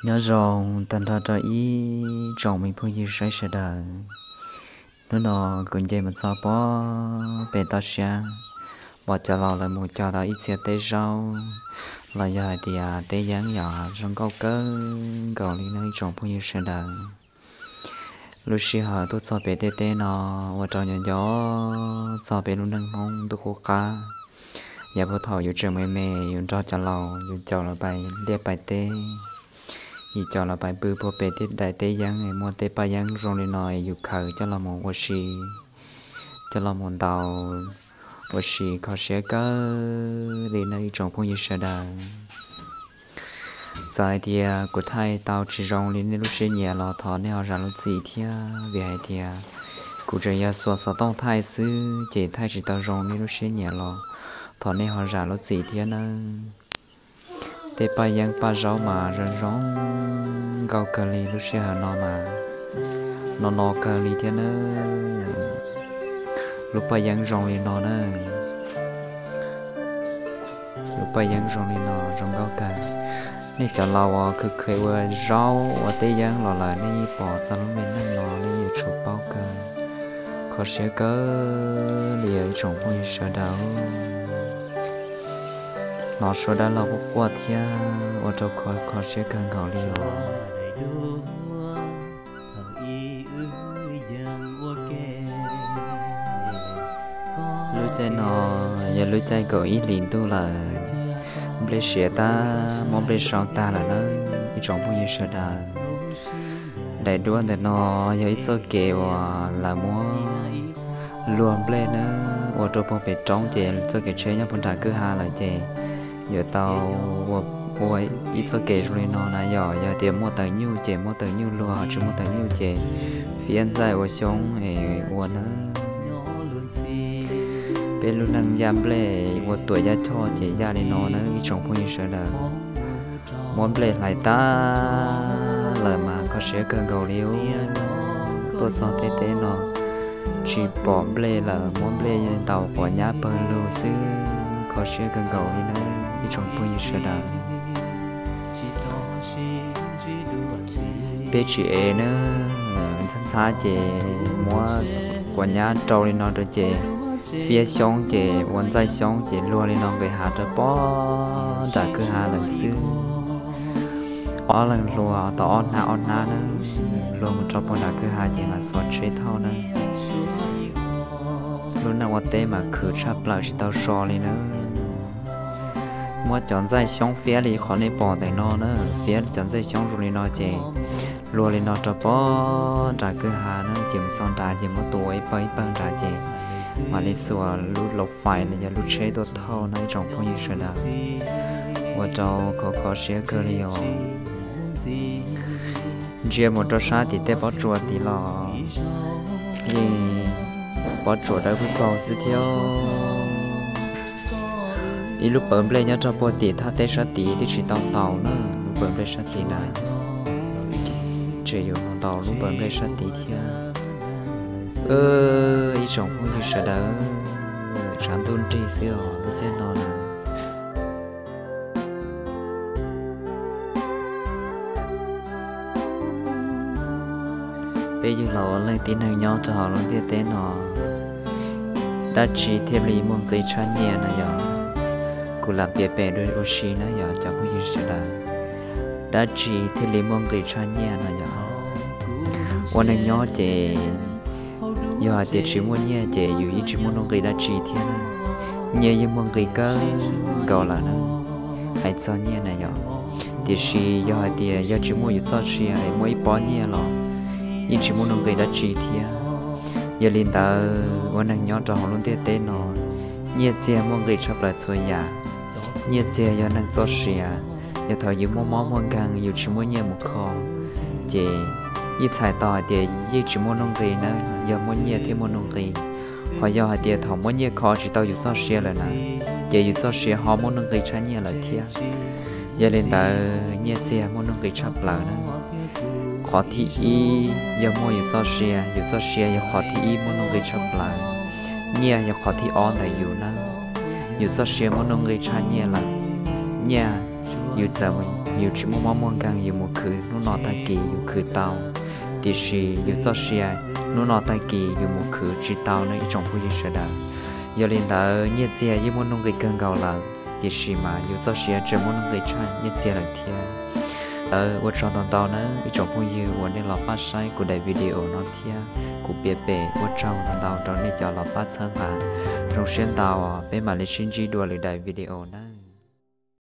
Nyob zoo tag nrho rau ib tsoom me phooj ywg saib sawv daws. Hnub no kuv nce mus txog pob pem toj siab, pom cov laus lawv mus cog tau ib txhia teb zaub los yog hais tias teb yeeb yom, zoo nkauj kawg nkaus li no ib tsoom phooj ywg sawv daws. Lub sij hawm tuaj txog pem tej teb no ua rau nco nco txog peb lub neej Hmoob ntuj qub qab. Yav puag thaum yus tseem me me yus nrog cov laus yus caum lawv pais liaj pais teb, yus caum lawv pais pw puag pem tej daim teb yeeb muaj tej paj yeeb zoo li no yus khaws coj los mus ua si, coj los mus ntaus ua si kho siab kawg li no ib tsoom phooj ywg sawv daws. Txawm hais tias kuv thaij tau tsis zoo li nej lub siab nyiam los thov nej ho zam lub txim thiab, vim hais tias kuv tseem yog xuas xov tooj thaij xwb ces thaij tsis tau zoo nej lub siab nyiam los thov nej ho zam lub txim thiab nawb. Tej paj yeeb paj zaub mas zoo zoo nkauj kawg li lub sij hawm no mas no no kawg li thiab nawb. Lub paj yeeb zoo li no na, lub paj yeeb zoo li no zoo nkauj kawg. Nej cov laus uas khwv khwv ua zaub ua teb yeeb los lawm nej yeej pom txog lub me neej no nej yuav tsum paub kawg. Kho siab kawg li ib tsoom phooj ywg sawv daws. Hnov suab dab laug quaj quaj thiab ua rau kho kho siab kawg nkaus li os. Lub caij no yog lub caij kaum ib hlis ntuj lawm, nplej siav tag muab nplej sau tag lawm nawb ib tsoom phooj ywg sawv daws. Daim duab ntawm no yog ib txoj kev uas lawv muab luag nplej nawb ua rau puag pem roob ces txoj kev tsheb nyob puag nram kwj ha lawm ces yuav tau ua ib txoj kev zoo li no na yom. Yog tias muaj tawv nyuj ces muab tawv nyuj luag, tsis muaj tawv nyuj ces fiab ntxaij ua xyoob es ua nawb. Peb lub neej yaj nplej ua tuam yaj choj ces yaj li no nawb ib tsoom phooj ywg sawv daws. Muab nplej hlais tag lawm mas kho siab kawg nkaus li. Tuaj txog tej teb no tsis pom nplej lawm, muab nplej ntaus quav nyab pawg lug xwb, kho siab kawg nkaus li nawb ib tsoom phooj ywg sawv daws. Peb tsis ev nawb, ntxhab ntxhab ces muab quav nyab rau li no rau ces fiab xyoob ces ua ntxaij xyoob ces luag li no nqis hav rau puag nram kwj ha lawm xwb. Ob leeg luag tau ob hnab ob hnab nawb, luag mus rau puag nram kwj ha ces mam xuas tsheb thauj nawb. Lub neej ua teb mas khwv tshaj plaws tsis tau so li nawb. Muab cov ntxaij xyoob fiab li qhov nej pom ntawm no na, fiab cov ntxaij xyoob zoo li no ces luag li no rau puag nram kwj ha na ces mus txog nrad ces muab tua ib pawg ib pawg nrad ces mam li xuas lub laus fais los yog lub tsheb tuaj thauj no ib tsoom phooj ywg sawv daws. Ua rau khov kho siab kawg li os. Ntsia mus rau sab tim tej pob tsuas tid los yeej pob tsuas dawb paug xwb thiab. Ib lub pawv nplej nyob rau puag tim thaj teb sab tid twb tsis tau ntaus na, lub pawv nplej sab tid na. Tseem yuav mus ntaus lub pawv nplej sab tid thiab. Ib tsoom phooj ywg sawv daws, tshav ntuj nrig xwb os lub caij no na. Peb yug los ua leej tib neeg nyob rau hauv lub ntiaj teb no, dab tsi thiaj li muaj nqis tshaj nyiaj na yog? Kuv lam piav pem dua ua si na yog cov phooj ywg sawv daws, dab tsi thiaj li muaj nqis tshaj nyiaj no yog? Ua neeg nyob ces yog hais tias tsis muaj nyiaj ces yus yeej tsis muaj nuj nqis dab tsi thiab. Nyiaj yeej muaj nqis kawg nkaus lawm na, hais txog nyiaj na yog. Tiam sis yog hais tias yog tsis muaj yus txoj sia es muaj ib pob nyiaj los yeej tsis muaj nuj nqis dab tsi thiab. Yog li ntawd ua neeg nyob rau hauv lub ntiaj teb no, nyiaj txiag muaj nqis tshaj plaws txhua yam. Nyiaj txiag yog neeg txoj sia, yog thaum yus muaj mob muaj nkeeg yus tsis muaj nyiaj mus kho, ces yeej txhais tau hais tias yeej tsis muaj nuj nqis na, yog muaj nyiaj thiaj muaj nuj nqis. Ho yog hais tias thaum muab nyiaj kho tsis tau yus txoj sia lawm na, ces yus txoj sia ho muaj nuj nqis tshaj nyiaj lawm thiab. Yog li ntawd nyiaj txiag muaj nuj nqis tshaj plaws na. Qhov thib ib yog muaj yus txoj sia, yus txoj sia yog qhov thib ib muaj nuj nqis tshaj plaws. Nyiaj yog qhov thib ob ntawm yus na. Yus txoj sia muaj nuj nqis tshaj nyiaj lawm. Nyiaj yus txawm mus yus tsis muaj mob muaj nkeeg yus mus khwv hnub no tag kis yus khwv tau, tiam sis yus txoj sia hnub no tag kis yus mus khwv tsis tau no ib tsoom phooj ywg sawv daws. Yog li ntawd nyiaj txiag yeej muaj nuj nqis kawg nkaus lawm, tiam sis mas yus txoj sia tseem muaj nuj nqis tshaj nyiaj txiag lawm thiab. Ua tsaug ntau ntau nawb ib tsoom phooj ywg uas nej los pab saib kuv daim video no thiab kuv piav pem ua tsaug ntau ntau rau nej cov los pab txhawb nqa. Zoo siab ntau, peb mam li sib ntsib dua lwm daim video na.